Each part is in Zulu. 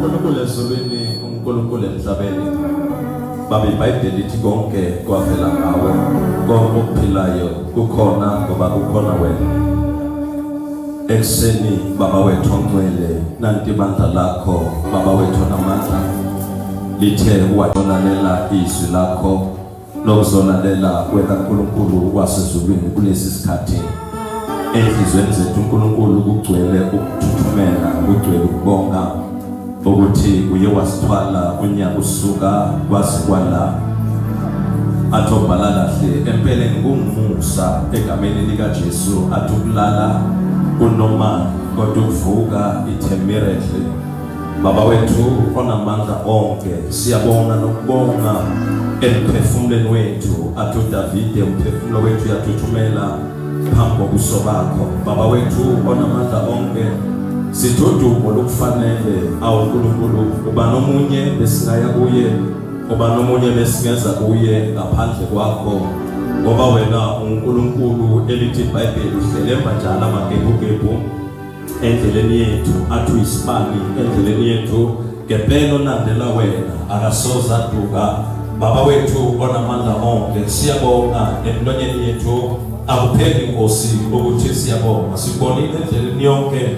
uNkulunkulu ezulwini, uNkulunkulu emhlabeni. Baba, iBhayibheli lithi konke kwavela ngawe, konke okuphilayo kukhona ngoba kukhona wena. Ekuseni Baba wethu ongcwele, nanti ibandla lakho Baba wethu onamandla lithe walalela izwi lakho lokuzolalela wena Nkulunkulu wasezulwini kulesi sikhathi. Enhlizweni zethu uNkulunkulu kugcwele ukuthuthumela, kugcwele ukubonga ukuthi uye wasithwala unyaka usuka kwaze kwala. Athi obhala kahle empeleni kungumusa egameni likaJesu, athi ukulala kunoma kodwa ukuvuka ithe miracle. Baba wethu onamandla onke, siyabonga nokubonga emphefumulweni wethu. Athi uDavide, umphefumulo wethu uyathuthumela phambi kobuso bakho. Baba wethu onamandla onke, sithi udumo lukufanele. Awu Nkulunkulu, uba nomunye besingaya kuye, uba nomunye besingeza kuye ngaphandle kwakho, ngoba wena unguNkulunkulu elithi iBhayibheli uhlelemba njalo amagebhugebhu endleleni yethu, athi uyisibani endleleni yethu. Ngempela olandela wena akasoze aduka. Baba wethu onamandla onke, siyabonga emlonyeni yethu akupheli Nkosi ukuthi siyabonga. Sikubonile endleleni yonke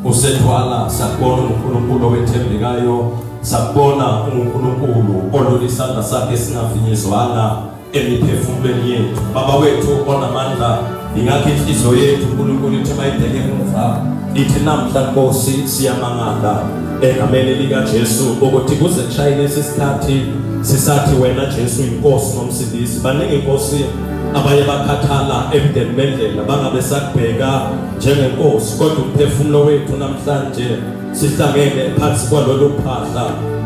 usethwala, sakubona uNkulunkulu owethembekayo, sakubona uNkulunkulu olula isandla sakhe singafinyezwanga emiphefumulweni yethu. Baba wethu onamandla, ingakho inhliziyo yethu uNkulunkulu ithi mayibheke emuva ithi namhla Nkosi siyamangala egameni likaJesu ukuthi kuze kushaye lesi sikhathi sisathi wena Jesu inkosi nomsindisi. Baningi Nkosi abaye bakhathala ebudeni bendlela bangabe sakubheka njengenkosi, kodwa umphefumulo wethu namhlanje sihlangene phansi kwalolu phahla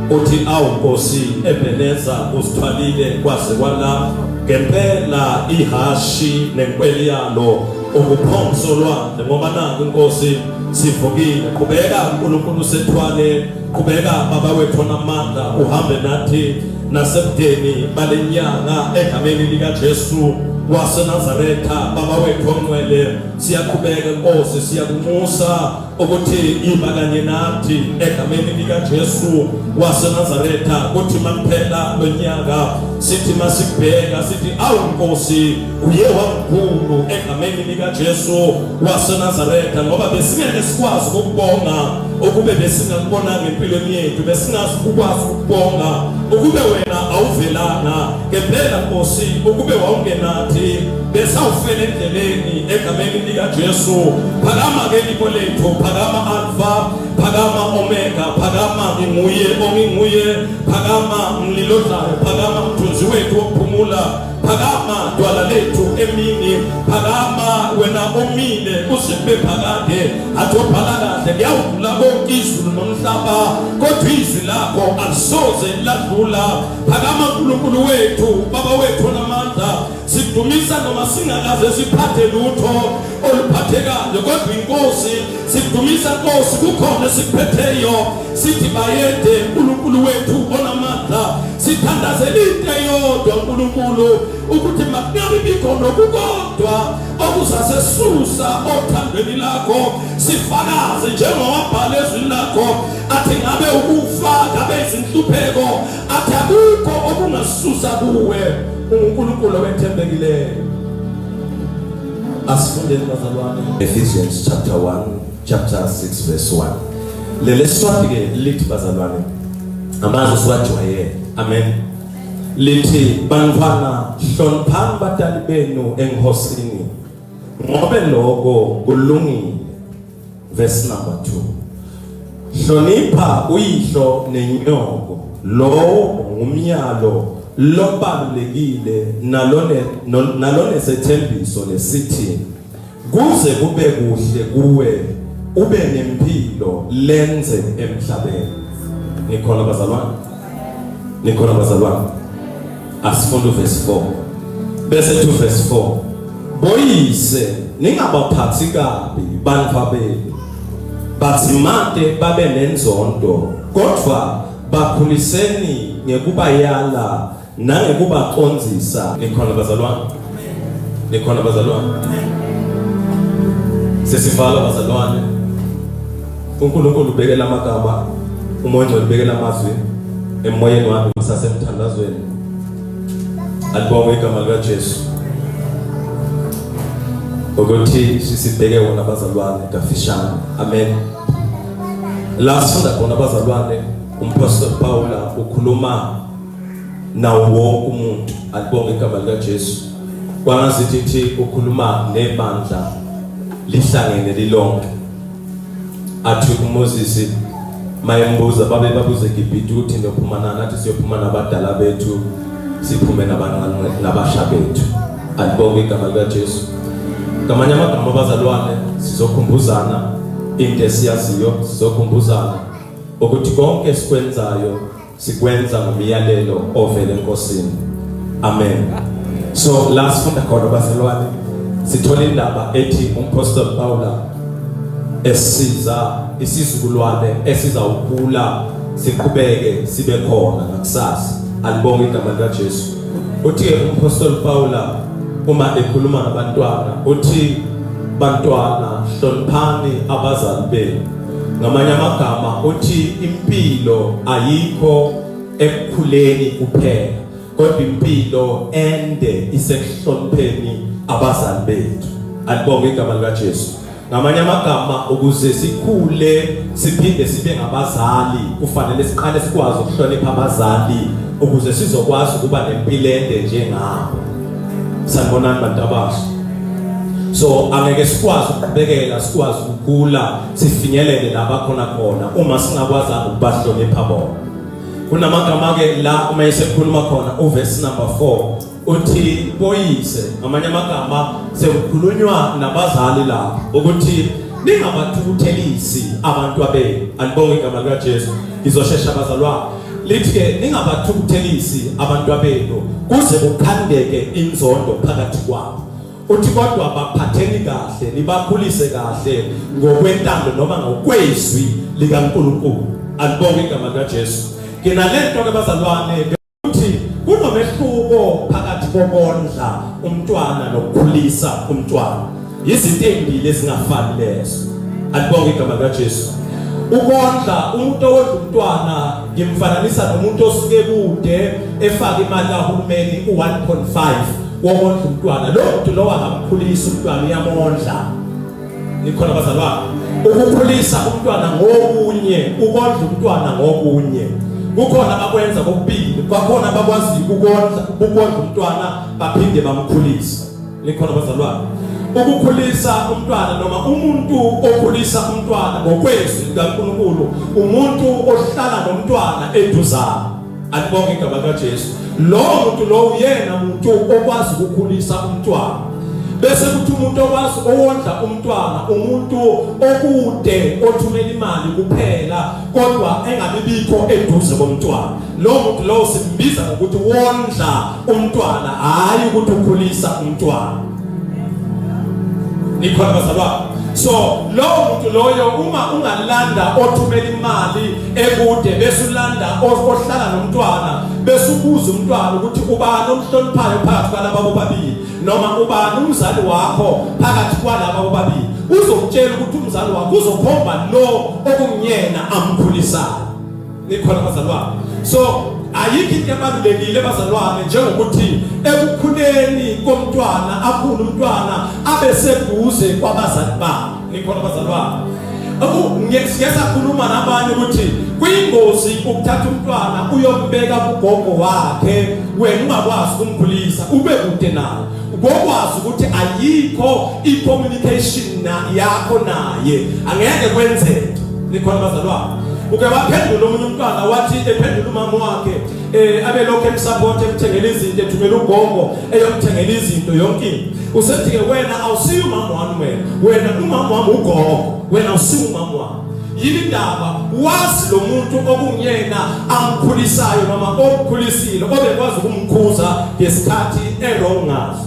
uthi awu Nkosi Ebeneza usithwalile kwaze kwala. Ngempela ihashi nenkweli yalo ukuphonso lwandle, ngoba naku Nkosi sivukile. Qhubeka uNkulunkulu sethwale, qhubeka Baba wethu onamandla uhambe nathi nasebudeni balenyanga egameni likaJesu waseNazaretha. Baba wethu ongcwele, siyaqhubeka Nkosi, siyakunxusa ukuthi iba kanye nathi egameni likaJesu waseNazaretha, kuthi makuphela lonyaka sithi masikubheka sithi awu Nkosi uye wamkhulu egameni likaJesu waseNazaretha, ngoba besingeke sikwazi ukubonga ukube besingakubonanga empilweni yethu, besingazi ukwazi ukubonga ukube wena awuvelanga. Ngempela Nkosi ukube wawungenathi besawufela endleleni egameni likaJesu. Phakama ke libo lethu, phakama Alpha, phakama Omega, phakama nginguye onginguye, phakama mlilodlayo, phakama mthunzi wethu wokuphumula, phakama dwala lethu emini, phakama wena omile kuze kube phakade. Athi obhala kahle kuyawudlula konke izulu nomhlaba, kodwa izwi lakho alisoze ladlula. Phakama Nkulunkulu wethu, Baba wethu onamandla, sidumisa noma singakaze siphathe lutho oluphathekayo, kodwa inkosi sidumisa Nkosi, kukhona esikuphetheyo. Sithi bayede Nkulunkulu wethu onamandla, sithandazela into eyodwa Nkulunkulu, ukuthi makungabi bikho nokukodwa okuzasesusa othandweni lakho. Sifakaze njengowabhala ezwini lakho athi ngabe ukufa, ngabe izinhlupheko, athi akukho okungasusa kuwe, unguNkulunkulu owethembekileyo. Asifundeni bazalwane, Ephesians chapter 1 chapter 6 verse 1. Leli swati ke lithi bazalwane, amazwi siwajwayele. Amen. Lithi bantwana hloniphani batali benu enkhosini, ngobe lokho kulungile. Verse number 2. Hlonipha uyihlo nenyoko, lowo ngumyalo lobalulekile nalone nalonesethembiso lesithi kuze kube kuhle kuwe ube nempilo lenze emhlabeni. Nikhona bazalwane? Nikhona bazalwane? Asifunde uverse 4 bese tu verse 4. Boyise ningabaphathi kabi bantwa benu, bathi mate babe nenzondo, kodwa bakhuliseni ngekubayala nangekubacondzisa. Nikhona bazalwane? Nikhona bazalwane? Sesivala bazalwane. uNkulunkulu ubekela amagama Umoya ongcwele ubekela amazwi emoyeni wami ngisasemthandazweni. Alibongwe igama likaJesu. Ukuthi sisibheke wona abazalwane kafishane. Amen. La sifunda khona abazalwane uMpostoli Paula ukhuluma nawo wonke umuntu. Alibongwe igama likaJesu. Kwangazithi thi ukhuluma nebandla lihlangene lilonke. Athi uMoses mayembuza babe babuze eGibhithe ukuthi niyophuma nani, athi siyophuma nabadala bethu siphume nabancane nabasha bethu. Alibonge igama likaJesu. Ngamanye amagama abazalwane sizokhumbuzana into esiyaziyo, sizokhumbuzana ukuthi konke esikwenzayo sikwenza ngomyalelo ovela eNkosini. Amen. So la sifunda khona bazalwane sithola indaba ethi umpostoli Paula esiza isizukulwane esizawukhula siqhubeke sibe khona ngakusasa. Alibonge igama likaJesu. Uthi umpostoli Paula uma ekhuluma nabantwana uthi bantwana hloniphani abazali benu. Ngamanye amagama uthi impilo ayikho ekukhuleni kuphela kodwa impilo ende isekuhlonipheni abazali bethu. Alibonge igama likaJesu. Ngamanye amagama ukuze sikhule siphinde sibe ngabazali kufanele siqale sikwazi ukuhlonipha abazali ukuze sizokwazi ukuba nempilo ende njengabo. Sanibonani bantu abasha. So angeke sikwazi ukuqhubekela sikwazi ukukhula sifinyelele la bakhona khona uma singakwazanga ukubahlonipha bona. Kunamagama ke la uma esekhuluma khona uverse number 4 uthi boyise, ngamanye amagama sekukhulunywa nabazali la ukuthi ningabathukuthelisi abantu abenu. Alibonge igama likaJesu. Ngizoshesha bazalwane. Lithi ke ningabathukuthelisi abantu abenu kuze kukhandeke inzondo phakathi kwabo. Uthi kodwa baphatheni kahle, nibakhulise kahle ngokwentando noma ngokwezwi likaNkulunkulu. Alibonge igama likaJesu. Nginalento ke bazalwane uthi kunomehluko phakathi kokondla umntwana nokukhulisa umntwana. Izinto ezimbili ezingafani lezo. Alibonge igama likaJesu. Ukondla umuntu owondla umntwana ngimfananisa nomuntu osuke kude efaka imali kahulumeni u-1.5 wokondla umntwana. Lo muntu lowo angamkhulisa umntwana, uyamondla. Nikhona bazalwane? Ukukhulisa umntwana ngokunye, ukondla umntwana ngokunye. Kukhona abakwenza kokubili, kwakhona abakwaziyo ukondla, ukondla umntwana baphinde bamkhulise. Nikhona bazalwane? Ukukhulisa umntwana noma umuntu okhulisa umntwana ngokwezwi likaNkulunkulu, umuntu ohlala nomntwana eduzane. Alibonge igama likaJesu. Lowo muntu lowo uyena muntu okwazi ukukhulisa umntwana. Bese kuthi umuntu okwazi owondla umntwana umuntu okude othumela imali kuphela kodwa engabibikho eduze komntwana. Lowo muntu lowo simbiza ngokuthi wondla umntwana, hayi ukuthi ukhulisa umntwana. Nikhona bazalwane? So lowo muntu loyo uma ungalanda othumela imali ekude bese ulanda ohlala nomntwana bese ubuza umntwana ukuthi ubani omhloniphayo phakathi kwalaba bobabili noma ubani umzali wakho phakathi kwalaba bobabili, uzokutshela ukuthi umzali wakho uzokhomba lo okungiyena amkhulisayo. Nikhona bazalwane? So ayikho into ebalulekile bazalwane njengokuthi ekukhuleni komntwana akhule umntwana abe seduze kwabazali bakhe. Nikhona bazalwane? Ngeke sakhuluma nabanye ukuthi kuyingozi ukuthatha umntwana uyombeka kugogo wakhe wena ungakwazi ukumkhulisa ube kude naye, ngokwazi ukuthi ayikho i-communication yakho naye, angeke kwenzeke. Nikhona bazalwane? Uke waphendula omunye umntwana wathi ephendula umama wakhe abelokhu emsupport emthengela izinto, ethumela ugogo eyomthengela izinto yonke into. Usethi ke wena awusiyo umama wami, wena wena umama wami ugogo, wena awusiyo umama wami. Yini indaba? Wazi lo muntu okungiyena amkhulisayo noma omkhulisile obekwazi ukumkhuza ngesikhathi e-wrong ngaso.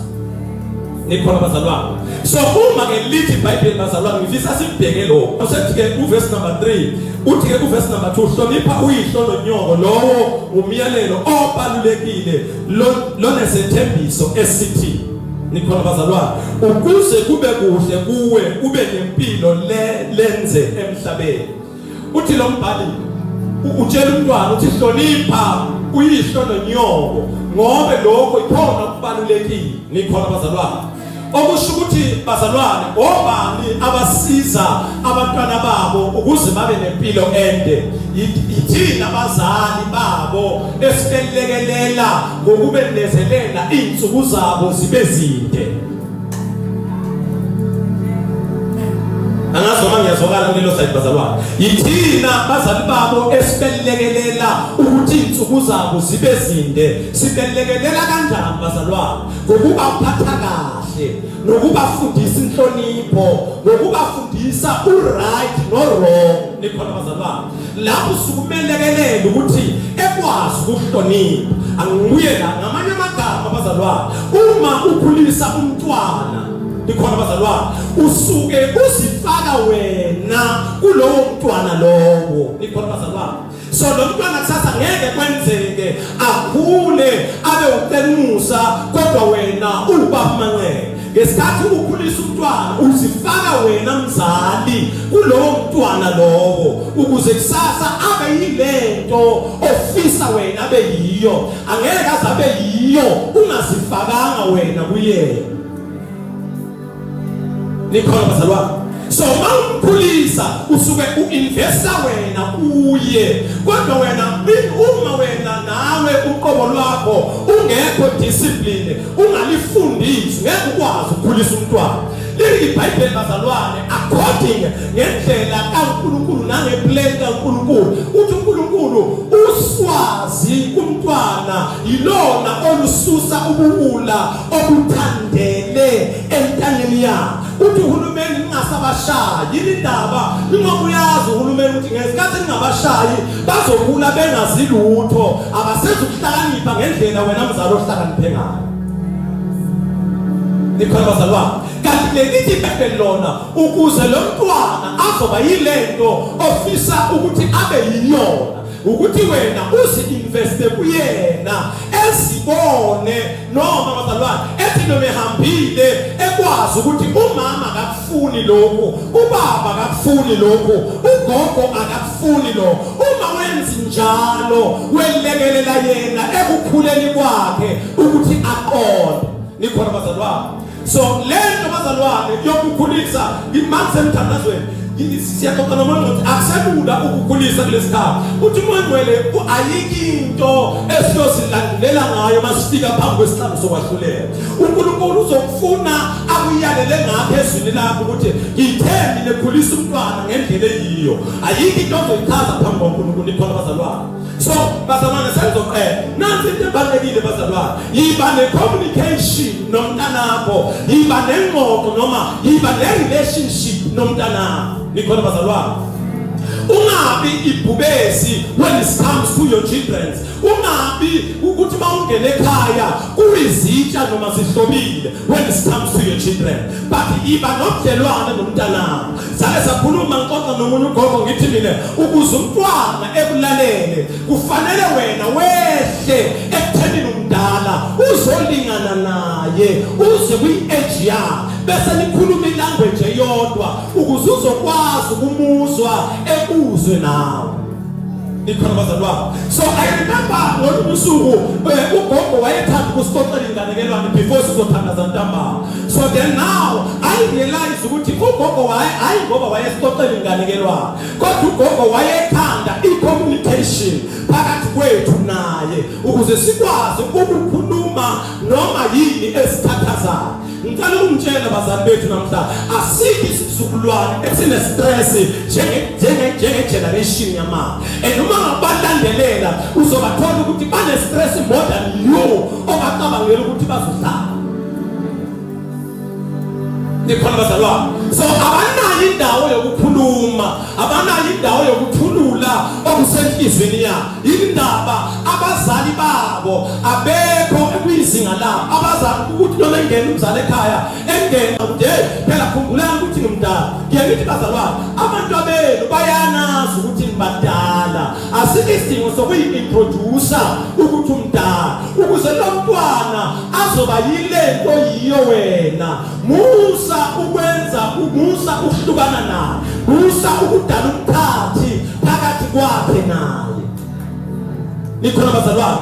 Nikhona bazalwane? So uma ke lithi iBhayibheli bazalwane, ngifisa sibheke lokho. Usethi ke uverse number 3, uthi ke uverse number 2, hlonipha uyihlo nonyoko, lowo umyalelo obalulekile lonesethembiso esithi, nikhona bazalwane, ukuze kube kuhle kuwe ube nempilo le lenze emhlabeni. Uthi lo mbhali Utshela umntwana uthi hlonipha uyihlo nonyoko ngoba lokho ikhona kubalulekile. Nikhona bazalwane? Okusho ukuthi bazalwane, obani abasiza abantwana babo ukuze babe nempilo ende? Yithina abazali babo esibelekelela ngokubenezelela izinsuku zabo zibe zinde. Angazi noma ngiyazwakala kulelo side bazalwane. Yithina bazali babo esibelekelela ukuthi izinsuku zabo zibe zinde. Sibelekelela kanjani bazalwane? Ngokubaphatha kahle, nokubafundisa inhlonipho, nokubafundisa u-right no-wrong. Nikhona bazalwane? Lapho usukumelekelela ukuthi ekwazi ukuhlonipha. Angibuye la ngamanye amagama bazalwane, uma ukhulisa umntwana, nikhona bazalwane, usuke uzifaka wena kulowo mntwana lowo. Nikhona bazalwane? So lo mntwana kusasa ngeke kwenzeke akhule abe uCelumusa kodwa wena uwubaba Manqele. Ngesikhathi ukhulisa umntwana uzifaka wena mzali kulowo mntwana lowo ukuze kusasa abe yilento ofisa wena abe yiyo. Angeke aze abe yiyo ungazifakanga wena kuyena. Nikhona bazalwane? So mawumkhulisa usuke uinvesta wena kuye, kodwa wena uma wena nawe uqobo lwakho ungekho discipline, ungalifundisi, ngeke ukwazi ukukhulisa umntwana. Leli iBhayibheli bazalwane, according ngendlela kaNkulunkulu nangeplan kaNkulunkulu, uthi uNkulunkulu uswazi kumntwana yilona olususa ubuwula obuthandele entangeni yakhe. Uthi uhulumeni ningasabashayi. Yini indaba? Ingoba uyazi uhulumeni ukuthi ngesikhathi ningabashayi bazokhula bengazi lutho, abasezukuhlakanipha ngendlela wena mzali ohlakaniphe ngayo. Nikhona bazalwane? Kanti lelithi iBhayibheli lona ukuze lo mntwana azoba yilento ofisa ukuthi abe yiyona, ukuthi wena uzi-investe kuyena ezibone noma bazalwane ethi noma ehambile ekwazi ukuthi umama akakufuni lokhu, ubaba akakufuni lokhu, ugogo akakufuni lokhu. Uma wenzi njalo welekelela yena ekukhuleni kwakhe ukuthi aqonde. Nikhona bazalwane? So lento bazalwane yokukhulisa imali semthandazweni, siyaxoxa nomoya ukuthi akuselula ukukhulisa kulesikhathi. Uthi umoya ngcwele ayikho into esiyozilandulela ngayo masifika phambi kwesihlalo sokwahlulela. uNkulunkulu uzokufuna akuyalele ngakho ezwini lakho ukuthi ngithe mina khulisa umntwana ngendlela eyiyo. Ayikho into ozoyichaza phambi kwaNkulunkulu. Nikhona bazalwane? So bazalwane, sengizoqeda. Nansi into ebalulekile bazalwane, yiba ne-communication nomntanakho, yiba nengxoxo noma yiba ne-relationship nomntanakho. Nikhona bazalwane? Ungabi ibhubesi when it comes to your children. Ungabi ukuthi mawungena ekhaya kuyizitsha noma zihlobile when it comes to your children, but iba nobudlelwane nomntanakho. Sake sakhuluma, ngixoxa nomunye ugogo, ngithi mina ukuze umntwana ekulalele kufanele wena wehle ekuthenini umdala uzolingana naye, uze kwi-age yakhe, bese nikhuluma ilanguage eyodwa ukuze uzokwazi ukumuzwa ekuzwe nawe. Nikhona bazalwane? So I remember ngolunye usuku ugogo wayethanda ukusixoxela inganekelwane before sizothandaza ntambama. So then now I realize ukuthi ugogo waye hayi ngoba wayesixoxela inganekelwane, kodwa ugogo wayethanda i-communication phakathi kwethu naye ukuze sikwazi ukukhuluma noma yini esikhathazayo. Ngicela ukungitshela bazali bethu namhla, asikho isizukulwane esine-stress njenge-generation yamanje, and uma ngabalandelela uzobathola ukuthi bane-stress more than you obacabangela ukuthi bazodlala. Nikhona bazalwane? So abanayo indawo yokukhuluma, abanayo indawo yokuthulula okusenhlizweni yabo. Indaba abazali babo abekho kwizinga labo. Abazali ukuthi noma engena umzali ekhaya engena ukuthi hey phela khumbulani ukuthi ngimdala. Ngiye ngithi bazalwane, abantu abenu bayanazi ukuthi nibadala. Asikho isidingo sokuyi-introduce ukuthi umdala ukuze lo mntwana azoba yilento yiyo wena. Musa ukwenza, musa ukuhlukana naye, musa ukudala umkhathi phakathi kwakhe naye. Nikhona bazalwane?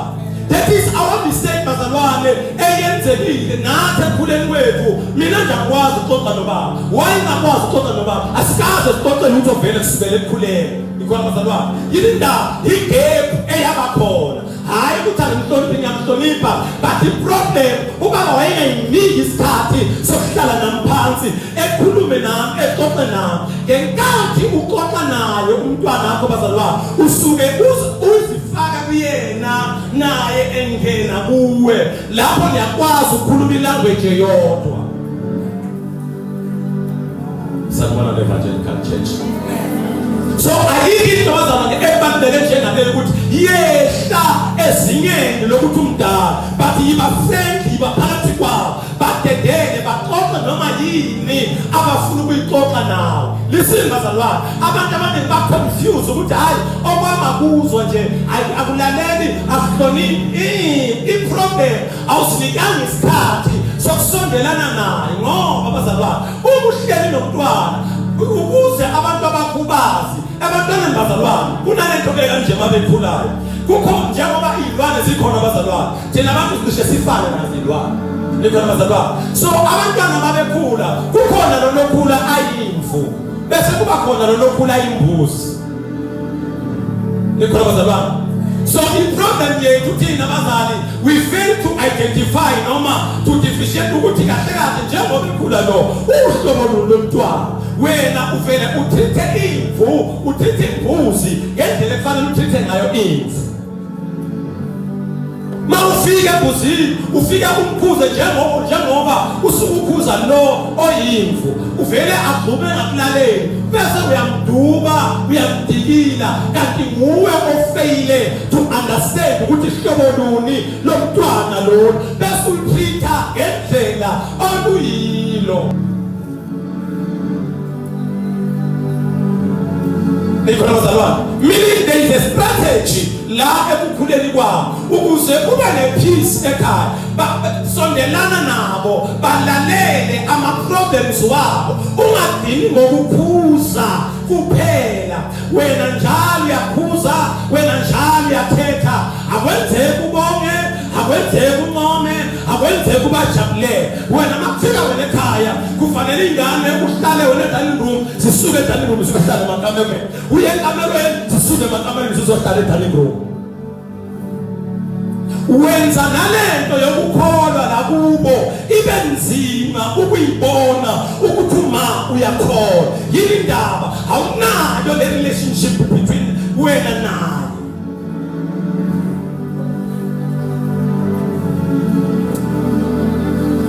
That is our mistake bazalwane eyenzekile nathi ekukhuleni kwethu. Mina nje angikwazi ukuxoxa nobaba. Why ngakwazi ukuxoxa nobaba? Asikaze sixoxe lutho vele kusukela ekukhuleni. Nikhona bazalwane? Yini indaba? Igap eyaba khona. Hayi ukuthi angimhloniphi ngiyamhlonipha but iproblem ubaba wayengayiniki isikhathi sokuhlala nami phansi ekhulume nami exoxe nami. Ngenkathi uxoxa naye umntwana wakho bazalwane usuke uzifaka kuyena naye engena kuwe lapho niyakwazi ukukhuluma ilanguage eyodwa. Sanibona le-Evangelical Church. So ayikho into bazalwane ebaluleke njengale ukuthi yehla ezingeni lokuthi umdala but yiba friendly, yiba phakathi kwabo, badedele baxoxe noma yini abafuna ukuyixoxa nawe. Listen bazalwane, abantu abaningi ba-confuse ukuthi hhayi okwamakuzwa nje akulaleli akuhloniphi. I-problem awusinikanga isikhathi sokusondelana naye ngoba bazalwane uma uhleli nomntwana ukuze abantu abakhubazi abantwaneni bazalwane kunalento ke kanje mabekhulayo kukho njengoba iy'lwane zikhona bazalwane thina abantu cishe sifane nazo iy'lwane nikhona bazalwane. So abantwana mabekhula kukhona lolokhula ayimvu bese kuba khona lolokhula imbuzi. Nikhona bazalwane? So i-problem yethu thina bazali we fail to identify noma to differentiate ukuthi kahle kahle njengoba ekhula lo uhlobo lolu lomntwana wena uvele uthithe imvu uthithe imbuzi ngendlela ekufanele uthithe ngayo imvu. Mawufika embuzini ufika umkhuze njengoba usukukhuza lo oyimvu uvele agxume ngakulaleli bese uyamduba uyamdikila kanti nguwe ofeyile to understand ukuthi hlobo luni lomntwana lolu bese ulitreat ngendlela oluyilo. Nikhona bazalwane? Meaning there is a strategy la ekukhuleni kwabo ukuze kube ne-peace ekhaya. Sondelana nabo, balalele ama-problems wabo, ungagcini ngokukhuza kuphela. Wena njalo uyakhuza, wena njalo uyathetha, akwenzeki ubonge, akwenzeki uncome, akwenzeki ubajabulele. Wena makufika wena ekhaya kufanele ingane uhlale wena e-dining room, zisuke e-dining room ziyohlala emakamerweni, uye ekamerweni zisuke emakamerweni zizohlala e-dining room. Wenza nalento yokukholwa lakubo ibe nzima ukuyibona ukuthi uma uyakholwa. Yini indaba? Awunayo le relationship between wena naye.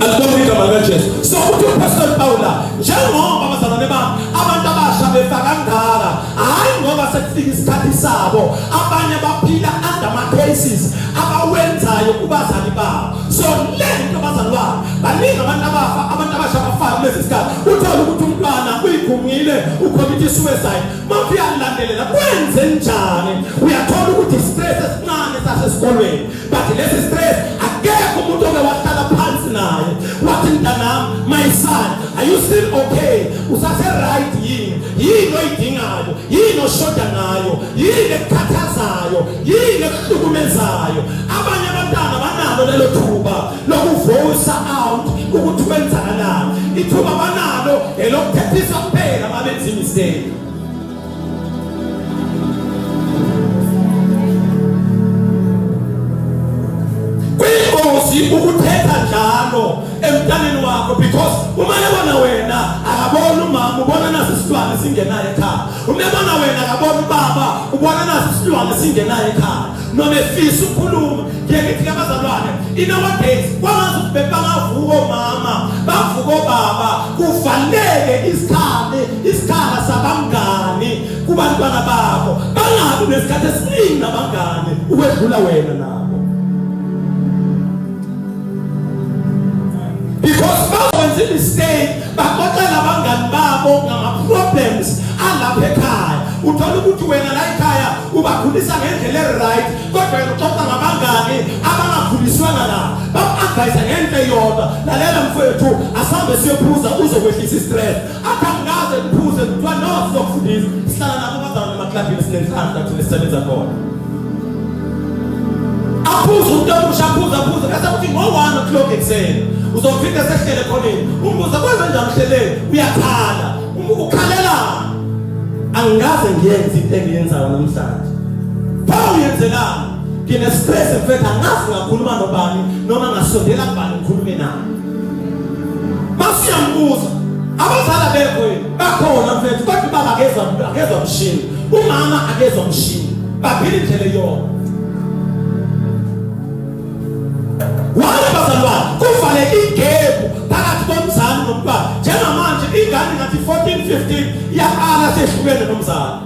Alibonge igama likaJesu. So uthi uPastor Paula njengoba abazalwane bami abantu abasha befa kangaka, hayi ngoba sekufika isikhathi sabo, abanye baphila under ama cases abawenzayo kubazali babo. So le nto bazalwane baningi abantu abafa, abantu abasha abafayo kulesi sikhathi. Uthole ukuthi umntwana uyigungile ucommit suicide. Mawuthi uyalandelela kwenze njani uyathola ukuthi stress esincane sasesikolweni but lesi stress akekho umuntu oke wahlala phansi naye wathi mntanami, my son, are you still okay? Usase right yini? Yini oyidingayo? Yini oshoda ngayo? Yini ekukhathazayo? Yini ekuhlukumezayo? Abanye abantwana banalo lelo thuba lokuvoice out ukuthi kwenzakalani. Ithuba banalo elokuthethisa kuphela mabenza imistake. Kuyingozi ukuthetha njalo emntaneni wakho because uma ebona wena akaboni umama, ubona naso isilwane singenayo ekhaya. Uma ebona wena akaboni ubaba, ubona naso isilwane singenayo ekhaya. Noma efisa ukukhuluma, ngiye ngithi abazalwane in our days kwangazi ukuthi bebangavuka omama bavuka obaba kuvaleke isikhala sabangani kubantwana bakho, bangabi nesikhathi esiningi nabangani ukwedlula wena nabo, because bakwenza imistake baxoxela abangani babo ngama-problems alapha ekhaya. Uthola ukuthi wena la ekhaya ubakhulisa ngendlela e-right, kodwa wena uxoxa ngabangani abangakhuliswanga la, baku-advise ngento eyodwa: lalela mfowethu, asambe siyophuza uzokwehlisa i-stress. Athi angikaze ngiphuze. Kuthiwa no, sizokufundisa. Sihlala nabo abazalwane emaklabhini, sinenhlanhla thina sisebenza khona. Aphuze umuntu omusha, aphuze aphuze bese kuthi ngo-1 o'clock ekuseni uzofika sehlele khoneni, umbuza kwenze njani uhleleni, uyakhala. Ukhalela angikaze ngiyenze into engiyenzayo namhlanje. Pho uyenzelani? Ngine-stress mfethu, angazi ngakhuluma nobani noma ngasondela kubani ngikhulume naye. Masiyambuza abazali abekho yini? Bakhona mfethu, kodwa ubaba akezwa mshini, umama akezwa mshini, baphila indlela eyodwa. Wale bazalwane, kuvaleke igebhu phakathi komzali nomntwana. Njengamanje ingane ngathi 14 15 iyaqala sehlukene nomzali.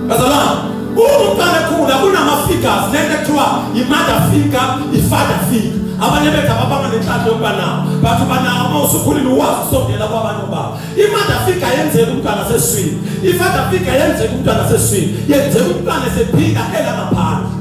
Bazalwane, uma umntwana ekhula kunama-figures, lento ekuthiwa i-mother figure, i-father figure. Abanye bethu ababanga nenhlanhla yokuba nawo, but uba nawo uma usukhulile, uwazi usondela kwabanye obaba. I-mother figure yenzeka umntwana seswini, i-father figure yenzeka umntwana seswini, yenzeka umntwana esephila elangaphandle.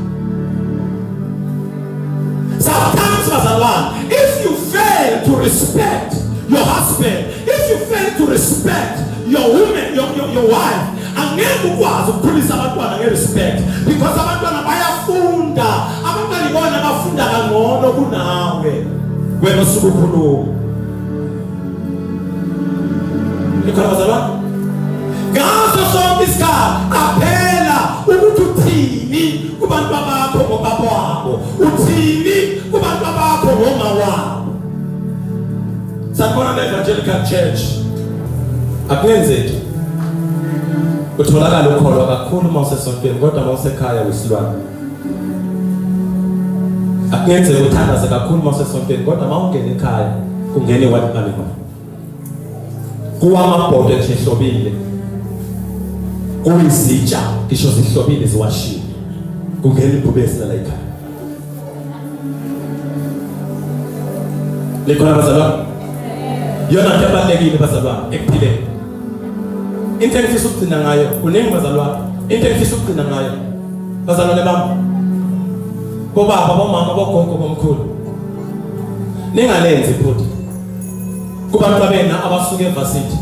Sometimes bazalwane, if you fail to respect your husband, if you fail to respect your woman, your wife, angeke ukwazi ukukhulisa abantwana nge-respect, because abantwana bayafunda. Abantwana ibona abafunda kangcono kunawe wena osuke ukhuluma. Nikhona bazalwane? Ngaso sonke isikhathi qaphela ukuthi uthini kubantu bakho ngobaba wabo, uthini kubantu bakho ngoma wabo. Sanibona ne-Evangelical Church, akungenzeki utholakala ukholwa kakhulu uma usesontweni, kodwa uma usekhaya uyisilwane. Akungenzeki uthandaze kakhulu uma usesontweni, kodwa uma ungena ekhaya kungena i-wild animal, kuwa amabhodwe nje ehlobile, kuyizitsha ngisho zihlobile ziwashiwe, kungena ibhubesi lala ekhaya. Likhona bazalwane? Yona nto ebalulekile bazalwane ekuphileni, into engifisa ukugcina ngayo, kuningi bazalwane, into engifisa ukugcina ngayo bazalwane bami, bobaba, bomama, bogogo, bomkhulu, ningalenzi iphutha kubantu abena abasuka evasithi.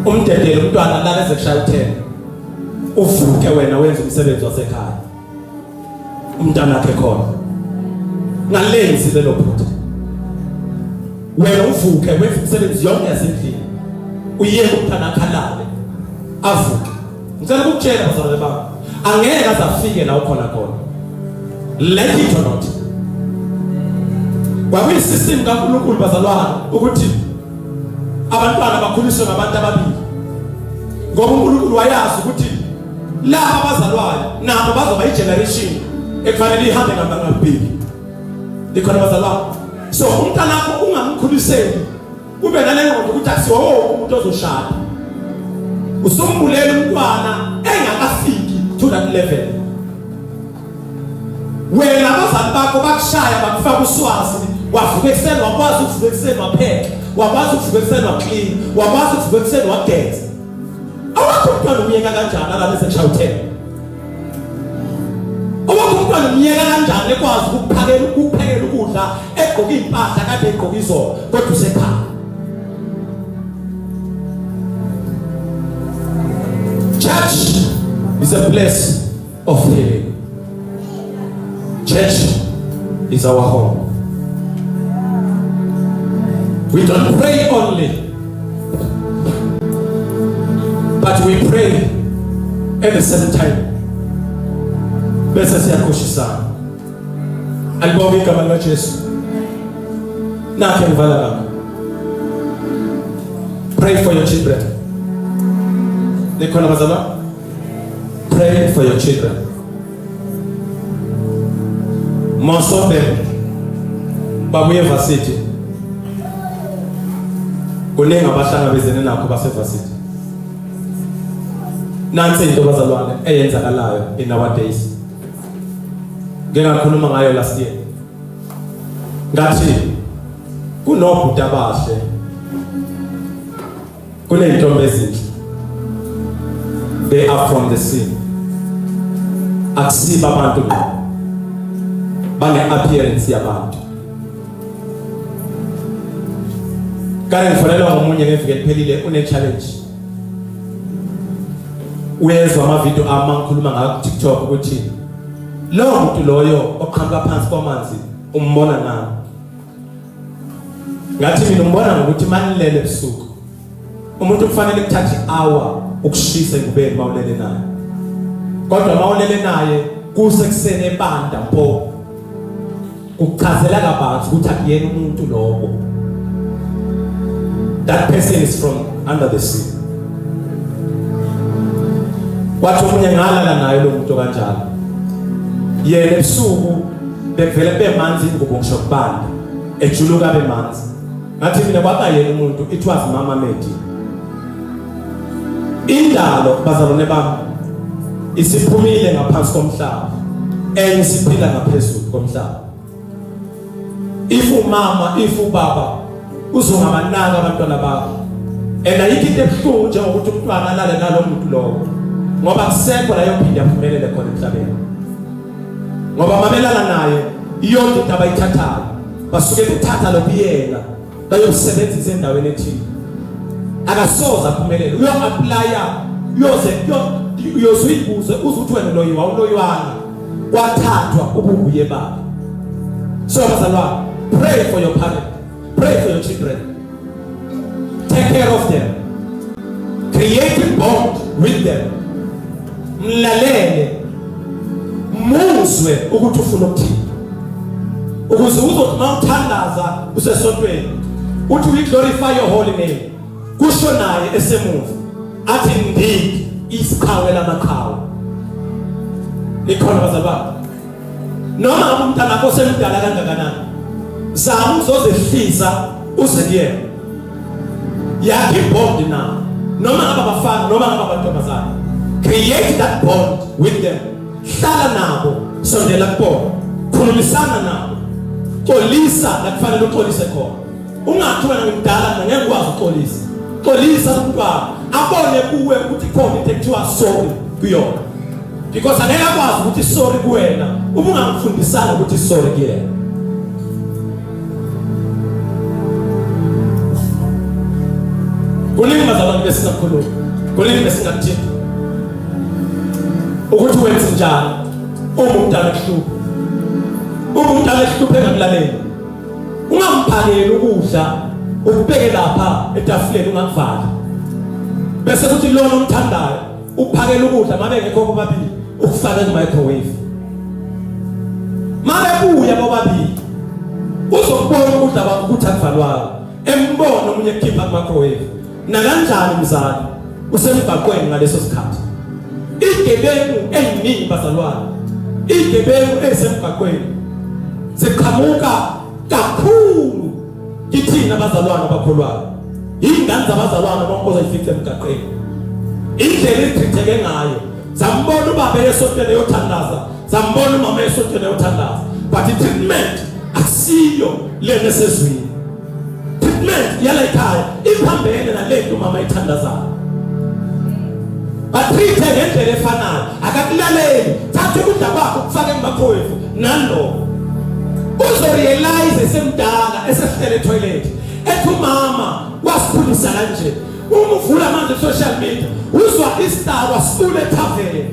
Umdedele umntwana lala eze kushaya u-10, uvuke wena wenze umsebenzi wasekhaya, umntana wakhe khona. Ngalenzi lelo phutha. Wena uvuke wenze umsebenzi yonke yasendlini, uyeke umntana wakhe alale, avuke. Ngicela ukukutshela bazalwane bami, angeke aze afike la ukhona khona, let it or not. Kwakuyisystem kaNkulunkulu bazalwane ukuthi abantwana bakhuliswe ngabantu ababili, ngoba uNkulunkulu wayazi ukuthi laba abazalwayo nabo bazoba igeneration ekufanele ihambe ngambili. Likhona bazalwane? So umntanakho ungamkhuliseli kube nale ngqondo ukuthi akusiwo wonke umuntu ozoshada. Usumbulela umntwana engakafiki to that level. Wena abazali bakho bakushaya, bakufaka uswazi, wavuka ekuseni, wakwazi ukuvuka ekuseni wapheka, wakwazi ukuvuka ekuseni waclean, wakwazi ukuvuka ekuseni wageza. Awakho umntwana umyeka kanjani alale sekushaya u-10? Awakho umntwana umyeka kanjani ekwazi ukuphakela, ukuphekela ukudla, egqoka iy'mpahla kade egqoka izolo, kodwa usekhaya? Church is a place of healing. Church is our home. We don't pray only, but we pray at the same time. Bese siyaqoshisana. Alibonge igama likaJesu. Nakhe ngivala lapha. Pray for your children. Nikhona bazalwane? Pray for your children. Most of them babuye varsity. Kuningi abahlangabezene nakho basevasithi. Nansi into bazalwane eyenzakalayo in our days. Ngeke ngakhuluma ngayo last year. Ngathi kunobhuti abahle, kuney'ntombi ezinhle, they are from the sea, akusibo abantu ngqo, bane-appearance yabantu. Kade ngifonelwa ngomunye ngeviki eliphelile, une-challenge. Uyezwa amavidiyo ami angikhuluma ngayo ku-TikTok ukuthi lowo muntu loyo oqhamuka phansi kwamanzi umbona ngani? Ngathi mina umbona ngokuthi manilele ebusuku umuntu kufanele kuthathe i-hour ukushisa engubeni mawulele naye, kodwa mawulele naye kusekuseni ebanda mpo, kuchazela kabanzi ukuthi akuyena umuntu lowo. That person is from under the sea. Wathi omunye ngalala naye lo muntu kanjalo, yena ebusuku bekuvele bemanzi ingubo ngisho kubanda, ejuluka bemanzi. Ngathi mina kwakayena umuntu, it was Mama Medi. Indalo bazalwane bami isiphumile ngaphansi komhlaba, enye isiphila ngaphezulu komhlaba. If umama, if ubaba uzongabanaka abantwana bakho, and ayikho into ebuhlungu njengokuthi umntwana alale nalo muntu lowo, ngoba kusekho la yophinda aphumelele khona emhlabeni, ngoba mabelana naye iyonke into abayithathayo basuke bethatha lokuyena bayosebenzisa endaweni ethile, akasoze aphumelele. Uyo-aplaya, uyoze uyoze uyibuze uze uthi wena uloyiwa uloyiwanga, kwathathwa ubunguye bakhe. So bazalwane, pray for your parent, pray for your children, take care of them, create a bond with them, mlalele, muzwe ukuthi ufuna ukuthini, ukuze uzothi mawuthandaza usesontweni uthi we glorify your holy name, kusho naye esemuva athi indeed isiqhawe lamaqhawe. Likhona bazalwane, noma ngabe umntana wakho semdala kangakanani, zama uzozehlisa uze kuyena, yakhe ibond na noma ngabe abafana noma ngabe amantombazane, create that bond with them. Hlala nabo, sondela kubona, khulumisana nabo, xolisa la kufanele uxolise khona. Ungathi wena ngimdala mina ngeke ngikwazi ukuxolisa. Xolisa umntwana abone kuwe ukuthi khona into ekuthiwa sorry kuyona, because angeke akwazi ukuthi sorry kuwena uma ungamfundisanga ukuthi sorry kuyena. Kuningi bazalwane besingakhuluma, kuningi besingakuthini ukuthi wenze njani uma umntana ekuhlupha, uma umntana ekuhlupha engakulaleli, ungamphakeli ukudla, ukubeke lapha etafuleni ungakuvali, bese kuthi lona omthandayo uphakela ukudla mabe ngekho bobabili ukufake ku-microwave, mabebuya bobabili uzokubona ukudla kwakho ukuthi akuvalwanga, embona omunye kukhipha ku-microwave. Nakanjani mzali usemgwaqweni ngaleso sikhathi. Igebengu eziningi bazalwane, igebengu ezisemgwaqweni ziqhamuka kakhulu kithina abazalwane abakholwayo. Ingane zabazalwane bonke ozoyifica emgaqweni, indlela ethitheke ngayo, zambona ubaba esontweni eyothandaza, zambona umama esontweni eyothandaza, but i-treatment akusiyo lena esezwini. Treatment yala ekhaya iphambene nalento umama ayithandazayo. Batreat ngendlela efanayo, akakulaleli. Thatha ukudla kwakho kufake emakhwefu nalo uzorealize esemdala esehlele etoilet, ethi umama wasikhulisa kanje. Uma uvula manje social media uzwa istar wasicula ethaveni,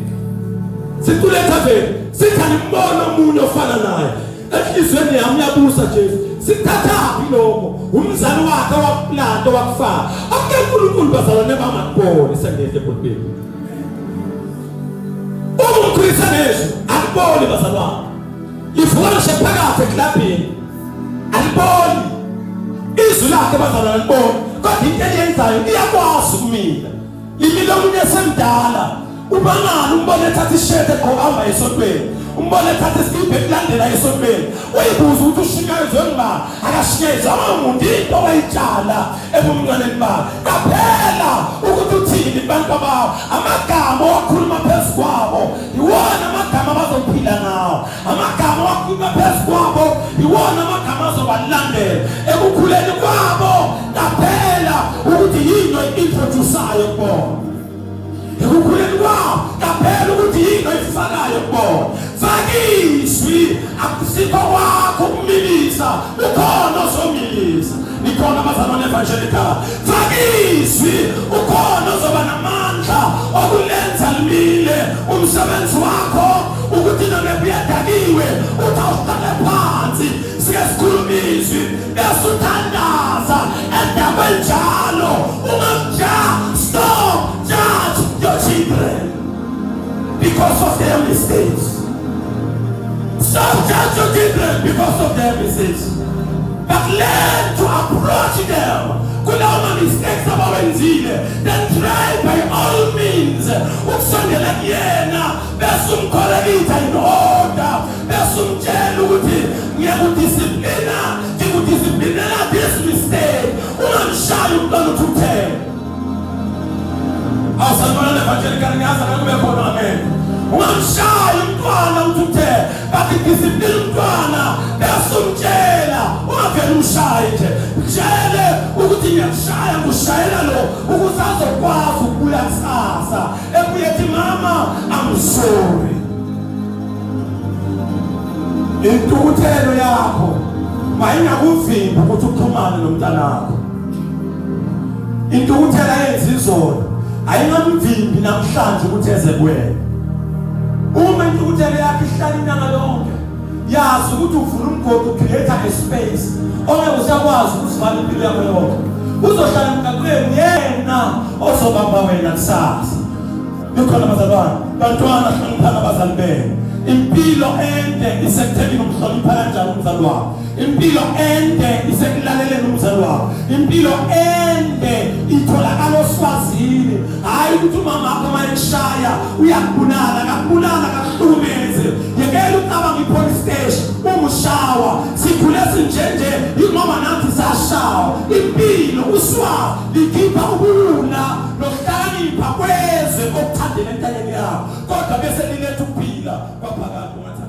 sicula ethaveni, sithi angibona omunye ofana naye. Enhliziyweni yami uyabusa Jesu, sikuthathaphi lokho? Umzali wakhe wakuplanta wakufaka ake uNkulunkulu. Bazalwane bangakuboni sengehle epulpiti, uma umkhulisa ngezwi akuboni bazalwane, livuka ngisho phakathi eklabhini aliboni izwi lakhe bazalwane, aliboni, kodwa into eliyenzayo iyakwazi ukumila. Limile omunye esemdala, ubangani umbone ethatha ishirt egqoka hamba esontweni, umbone ethatha isikibha ekulandela esontweni, uyibuza ukuthi ushunyayezwe ngubani? Akashunyayezwanga umuntu, into wayitshala ebumncaneni bakhe. Qaphela ukuthi uthini kubantu abawo, amagama owakhuluma phezu kwabo iwona amagama abazophila ngawo, amagama owakhuluma phezu kwabo iwona amagama azobalandela ekukhuleni kwabo. Qaphela ukuthi yini oyi-introdusayo kubona ekukhuleni kwabo, qaphela ukuthi yini oyifakayo kubona. Faka izwi, akusikho kwakho ukumilisa, ukhona ozomilisa. Nikhona abazalwane evangelical? Faka izwi, ukhona ozoba namandla okulenza. Umsebenzi wakho ukuthi noma ebuyedakiwe uthi awuhlale phansi sike sikhulume izwi bese uthandaza endabeni njalo ungamja. Stop judge your children because of their mistakes. Stop judge your children because of their mistakes, but learn to approach them kulawo ma-mistakes abawenzile, then try by all means ukusondela kuyena bese umcorrecta in order, bese umtshela ukuthi ngiyakudisciplina, ngikudisciplinela this mistake. Ungamshayi umntwana uthi uthele. Awusanibona evangelical, ngiyazi akube khona, amen. Ungamshayi umntwana uthi uthe, but discipline umntwana bese umtshela. Ungavele umshaye nje, mtshele ukuthi ngiyakushaya, ngikushayela lo ukuze azokwazi ukubuya kusasa ebuye ethi, "Mama, I'm sorry." Intukuthelo yakho mayingakuvimbi ukuthi uxhumane nomntanakho. Intukuthelo ayenza izolo ayingamvimbi namhlanje ukuthi eze kuwena. Uma intukuthelo yakho ihlala inyanga yonke, yazi ukuthi uvula umgodi, ucreate a space ongeke usakwazi ukuzivala impilo yakho yonke. Uzohlala emgaqweni, yena ozobamba wena kusasa. Nikhona bazalwane? Bantwana, hloniphana abazali benu. Impilo ende isekutheni umhlonipha kanjani umzali wakho. Impilo ende isekulaleleni umzali wakho. Impilo ende itholakala oswazini, hhayi ukuthi umama wakho uma ekushaya uyakubulala. Akakubulala, akakuhlukumeze. Yekela ucabanga i-police station umushawa. Sikhule sinjenje yingoba nathi sashawa. Impilo, uswazi likhipha ubuwula nokuhlakanipha kwezwe okuthandela entanyeni yakho, kodwa bese liletha ukuphila kwaphakade. Ungathi